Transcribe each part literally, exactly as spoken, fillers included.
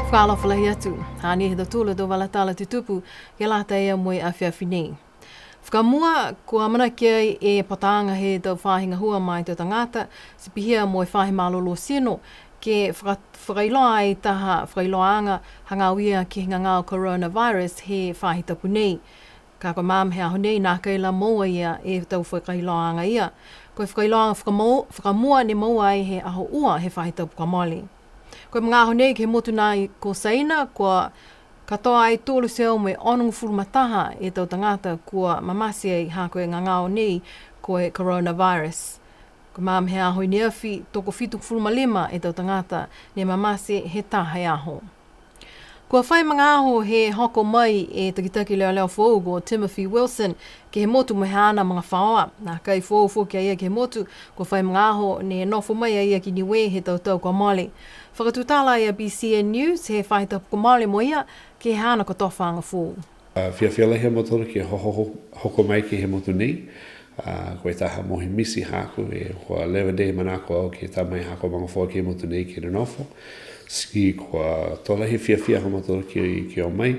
Fakaalofa lahi atu. Hanei e tau tala, tau vala tala tutupu ke lata ia mo e afiafi nei. Fakamua, kua amanaki ai e pataaga he tau faahi gahua ma e tau tagata, ti pihia mo e faahi malolō tino, ke faka-, fakailoa ai taha fakailoaaga hagaao ia ke he gagao coronavirus he faahi tapu nei. Ka ko e magaaho he aho nei, nākai la moua ia e tau fakailoaaga ia. Ko e fakailoaaga fakamau-, fakamua ne moua ai he aho ua he faahi tapu kua mole. Ko e magaaho nei ke he motu nā ko Saina, kua katoa ai tolu e teau mo e onogofulu ma taha e tau tagata kua mamate ai ha ko e gagao nei ko e coronavirus. Ko e magaaho he aho i ne afi, tokofitugofulu ma lima e tau tagata ne mamate he taha e aho. Kua fai magaaho he hoko mai e takitaki leoleo foou ko Timothy Wilson ke he motu mo e haana magafaoa. Nākai foou foki a ia ke he motu, kua fai magaaho ne nofo mai a ia ki Niue he tau tau kua mole. Fakatutala e B C N News he faahi tapu kua mole mo ia ke he haana kotofaaga foou. A, fiafia lahi a mautolu ke ho-, ho-, ho-, hoko mai ke he motu nei. A, ko e taha mohe miti haaku, e kua leva e manako au ke ta mai haaku magafaoa ke he motu nei ke nonofo. Ti kua to lahi e fiafia ha mautolu ke, ke o mai.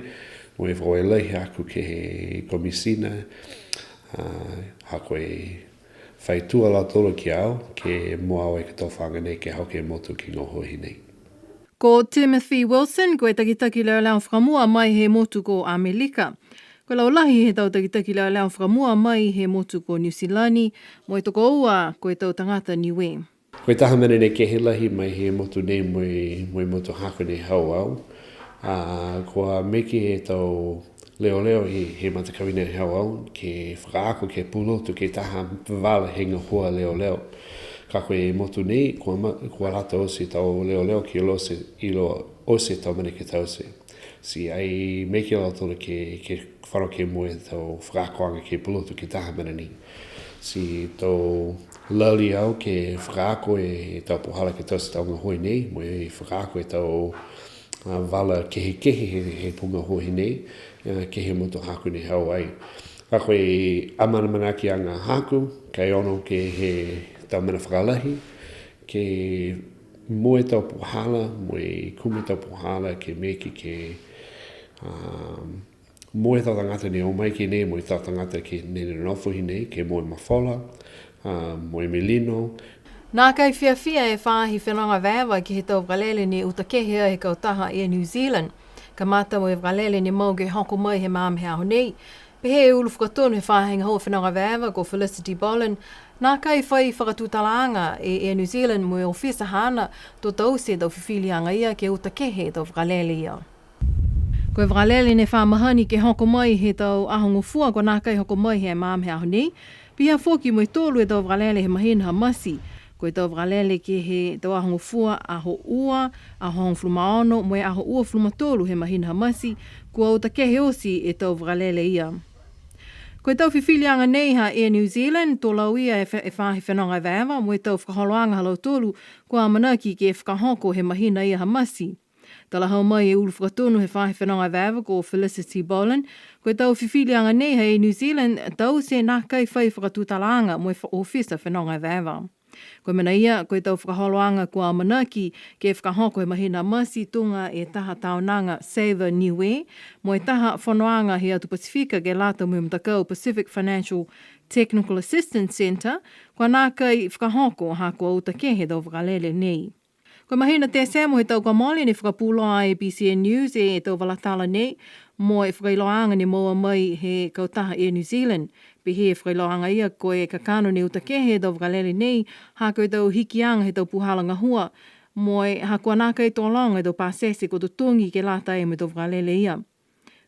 Mo e fakaaue lahi haaku ke he Komisina, a, ha ko e fai tua a lautolu ki a au, ke moua au e kotofaaga nei ke hau ke he motu ke gahua hinei. Ko Timothy Wilson, ko e takitaki leoleo fakamua mai he motu ko Amelika. Ko e laulahi he tau takitaki leoleo fakamua mai he motu ko Niu Silani, mo e tokoua ko e tau tagata Niue. Ko e taha mena ne kehe lahi mai he motu nei mo e, mo e motu haaku ne hau au. A, kua maeke e tau leoleo he, he matakavi ne hau au, ke fakaako ke pulotu ke he taha vala he gahua leoleo. Ka ko e motu nei, kua ma-, kua lata oti e tau leoleo ke iloa oti, iloa oti e tau mena ke taute. Ti ai maeke a lautolu ke, ke fano ke moua e tau fakaakoaga ke pulotu ke he taha mena nei. Ti to lali au ke fakaako e, e tau puhala ke taute e tau gahua nei, mo e fakaako e tau a, vala kehekehe he, he puga hohe nei, a, ke he motu haaku ne hau ai. Ka ko e amaamanakiaga haaku, ka e ono ke he tau mena fakalahi, ke moua e tau puhala, mo e kumi e tau puhala, ke maeke ke, a, mo e tau tagata ne o mai ki nei, mo e tau tagata ke ne nonofo hinei, ke moua e mafola, a, mo e melino. Nākai fiafia e faahi fenoga evaeva ke he tau vakalele ne uta kehe ai he kautaha Air New Zealand. Kamata mo e vakalele ne mau ke hoko mai he magaaho he aho nei. Pehē e ulu fakatonu he faahi gahua fenoga evaeva ko Felicity Bollen, nākai fai fakatutalaaga e Air New Zealand mo e ofisa haana, to taute e tau fifiliaga ia ke uta kehe e tau vakalele ia. Ko e vakalele ne fa mahani ke hoko mai he tau aho gofua kua nākai hoko mai he magaaho he aho nei. Pihia foki mo e tolu e tau vakalele he mahina ha Mati. Ko e tau vakalele ke he tau aho gofua, aho ua, aho hogofulu ma ono, mo e aho uafulu ma tolu he mahina ha Mati, kua uta kehe oti e tau vakalele ia. Ko e tau fifiliaga nei ha Air New Zealand, to lauia e fa-, e faahi fenoga evaeva, mo e tau fakaholoaga ha lautolu, kua amanaki ke fakahoko he mahina ia ha Mati. Talahau mai e ulu fakatonu he faahi fenoga evaeva ko Felicity Bollen, ko e tau fifiliaga nei ha Air New Zealand, taute nākai fai fakatutalaaga mo e fa-, ofisa fenoga evaeva. Ko e mena ia, ko e tau fakaholoaga kua amanaki ke fakahoko he mahina Mati tuga e taha taonaga Sabre Niue, mo e taha fonoaga he atu Pasifika ke lata mo e matakau Pacific Financial Technical Assistance Centre, kua nākai fakahoko ha kua uta kehe e tau vakalele nei. Ko e mahina Tesemo he tau kua mole ne fakapuloa e B C N News e tau vala tala nei, mo e fakailoaaga ne moua mai he kautaha Air New Zealand. Pehē e fakailoaaga ia ko e kakano ne uta kehe e tau vakalele nei, ha ko e tau hikiaga he tau puhala gahua, mo e ha kua nākai tokologa e tau pasese kua totogi ke lata mo e tau vakalele ia.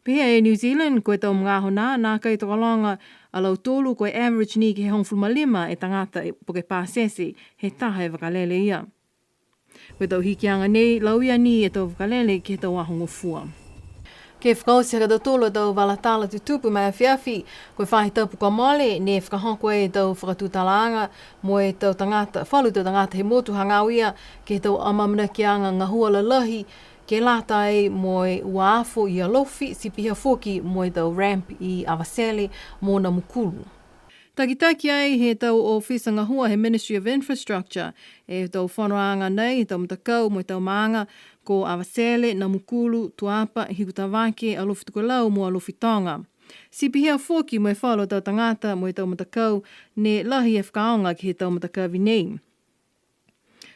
Pehē a Air New Zealand, ko e tau magaaho nā, nākai tokologa a lautolu, ko e average ni ke he hogofulu ma lima e tagata e, po ke pasese, he taha e vakalele ia. Ko e tau hikiaga nei, lauia ni e tau vakalele ke he tau aho gofua. Ke fakaoti ha tautolu a tau vala tala tutupu ma e afiafi, ko e faahi tapu kua mole, ne fakahoko e tau fakatutalaaga mo e tau tagata, falu tau tagata he motu hagaao ia ke he tau amaamanakiaga gahua lalahi, ke lata ai mo e uafo i Alofi, ti pihia foki mo e tau ramp i Avatele mo Namukulu. Takitaki ai he tau ofisa gahua he Ministry of Infrastructure e tau fonoaga nei, he tau matakau mo e tau maaga ko Avatele, Namukulu, Tuapa, Hikutavake, Alofi Tokelau mo Alofi Toga. Ti pihia foki mo e falu tau tagata mo e tau matakau ne lahi e fakaaoga ke he tau matakavi nei.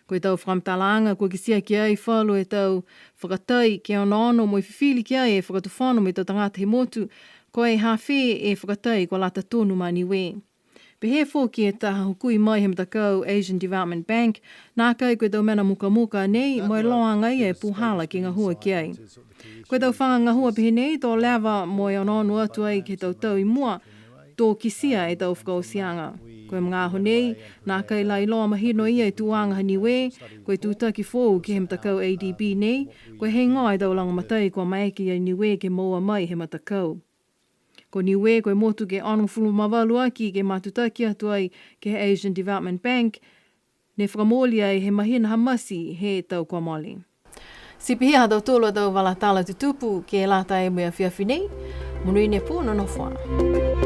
Ko e tau fakamatalaaga kua kitia ki ai falu e tau fakatai ke onoono mo e fifili ki ai e fakatufono mo e tau tagata he motu, ko e ha fē e fakatai kua lata tonu ma Niue. Pehē foki e taha hukui mai he matakau Asian Development Bank, nākai ko e tau mena mukamuka nei mo e loa agaia e puhala ke gahua ki ai. Ko e tau faga gahua pehē nei to leva mo e onoono atu ai ke he tau tau i mua, to kitia e tau fakaotiaga. Ko e magaaho nei, nākai la iloa mahino ia e tuaga ha Niue, ko e tutaki foou ke he matakau A D B nei, ko e heigoa e tau lagomatai kua maeke ia Niue ke moua mai he matakau. Ko Niue ko e motu ke onogofulu ma valu aki ke matutaki atu ai ke he Asian Development Bank, ne fakamooli ai he mahina ha Mati he tau kua mole. Ti pihia ha tautolu a tau vala tala tutupu ke lata ai mo e afiafi nei, monuina e pō, nonofo ā.